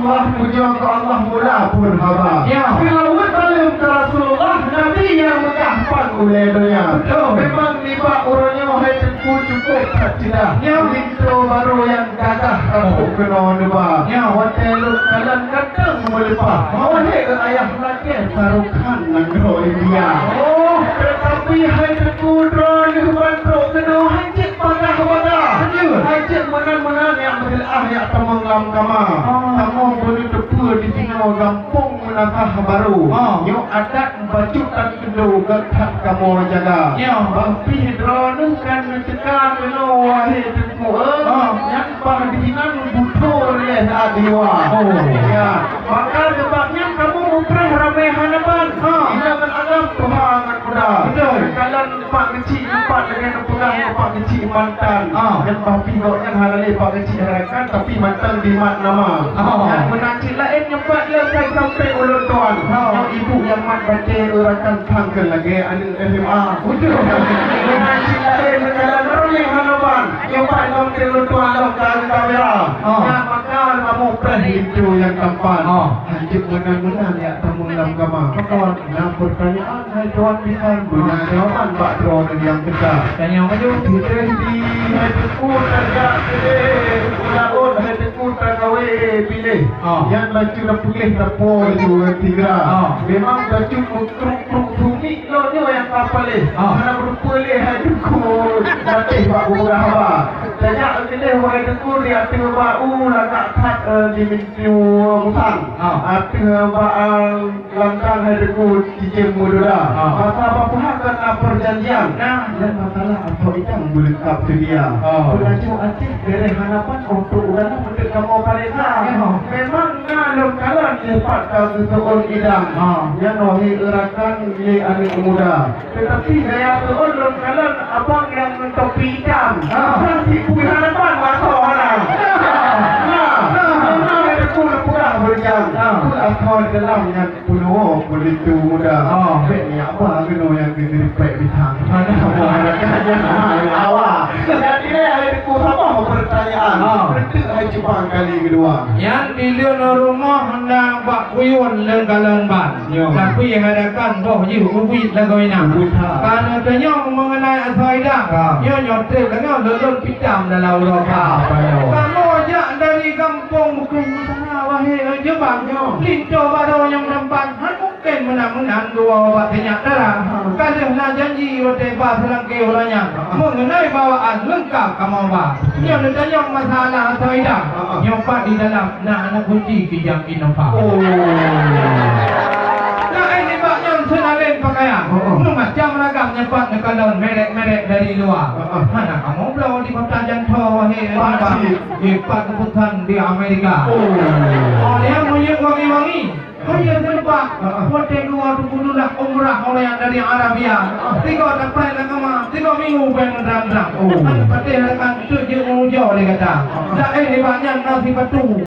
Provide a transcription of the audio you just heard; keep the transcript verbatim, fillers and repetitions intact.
Allah, pujoe keu Allah mula phon haba. Ya. Seulaweuet saleuem keu Rasulullah, Nabi nyang meugah pan ulèe donya. Betul. Memang nibak uroe nyoe hai Teungku cukup that ceudah. Ya. Linto barô nyang gagah rabu keunoe neuba. Ya. Watèe lôn kalon ganteng meuleupah. Oh. Wahé ayah lagèe Shahrukh Khan nanggroe India. Oh. Teutapi hai Teungku droeneuh ban trok keunoe hai cit bagah-bagah. Betul. Hai cit meunan-meunan nyang meuteulaah nyang tamong lam kama. Oh. Kamoe beuneuteupeu di sinoe gampông Meunasah Barô. Oh. Nyoe adat bacut dan keundo geuh that kamoe jaga. Ya. Bah pih droeneuh kan neuteuka keunoe wahé Teungku, eh. Oh. Nyan bah dinan butho lé saat diwa. Oh. Ya. Maka seubab nyan kamoe mupreh ramé hana ban. Oh. Ina ngon agam tuha ngon muda. Betul. Kalon Pak Keuchik Empat lagèe neupeugah ngon Pak Keuchik Mantan. Ah. Nyan bah pih gobnyan hana lé Pak Keuchik Harakan, tapi Mantan dimat nama. Ah. Nyan meunan cit laén nyoe pat lé kai sampoe ulôn tuan. Ah. Nyoe ibu nyang mat batèe eurakan sang keu lagèe aneuk S M A. Betul. Meunan cit laén meunan ramé hana ban. Nyoe pat lom keu ulôn tuan lom ka kamera. Ah. Nyan maka kamoe preh linto nyang tampan. Ah. Lanjut meunan-meunan jak tamong lam kama. Betul. Na peurtanyaan hai tuan bisan, beuna jawaban bak droeneuh nyang teuka. Tanyong maju. Sideh di hai Teungku tajak sideh, u laôt hai Teungku tagawé biléh. Ah. Nyan bacut tapeugléh tapo laju tigra. Ah. Memang bacut meukruk-kruk sumiek lôn nyoe nyang ka paléh. Ah. Hana meurupa lé hai Teungku, bateh bak bubura haba. Tajak sideh wahai Teungku di ateueh bak u lagak that, eh, di mintu musang. Ah. Ateueh bak, eh, Lantang hai Teungku cicém meudoda. Ah. Masa bak peuhah kan na peurjanjian. Nah. Dan masalah asoe idang beuleungkap seudia. Ah. Peulaju até bereh hanapan untuk ureueng meuteuk kamoe paréksa. Ya. Memang na lôn kalon nyoe pat ka geuseuôn idang. Ah. Nyan wahé eurakan lé aneuk muda. Teutapi gaya seuôn lôn kalon abang nyang ngon topi itam. Ah. Kan si pui harapan bak asoe hana. Nah. Nah. Nah. Nah. Nah. Nah. Nah. Nah. Nah. Nah. Peunoh beulinto muda. Ah. Bèk nyak ba keunoe nyang geuteupeue bintang. Mana? Saboh harakat nyang awai. Jadi lé hai Teungku saboh peurtanyaan. Ah. Reuteuek hai cupang kali keudua. Nyan di leuen rumoh na bak kuyun lôn kalon ban. Nyo. Tapi harakan boh jih ubit lagoina. Ubit ha. Kana tanyong mengenai asoe idang. Ha. Nyo nyoe trép lagèe lôn pitam dalam uroe ka. Ha, betul. Kamoe jak dari gampông bukon masalah wahé jeubang. Nyo. Linto barô nyang tampan. Mungken meunan-meunan dua bak teunyat dara. Ha. Ka lheueh na janji watèe ba seulangké uroe nyan. Ha. Mengenai bawaan leungkap kamoe ba. Nyoe neutanyong masalah asoe idang. Ha. Nyoe pat di dalam na aneuk kunci kijang Innova. Oh. Laén nibak nyan seunalén pakaian. Ha. Meumacam ragam nyoe pat neukalon merek-merek dari luwa. Ha. Hana kamoe bloe di kota Janto wahé. Pasti. Di pat keupusan di Amerika. Oh. Oh, dia meunyoe wangi-wangi. Hai ya, serupa. Heeh. Watèe dua ribu dua belas umrah orang yang dari Arabia. Heeh. Tiga dapat agama, tiga minggu bai meudram-dram. Oh. Kan patéh rakan tu je ujoe lé gata. Heeh. Laén nibak nyan na sipatu.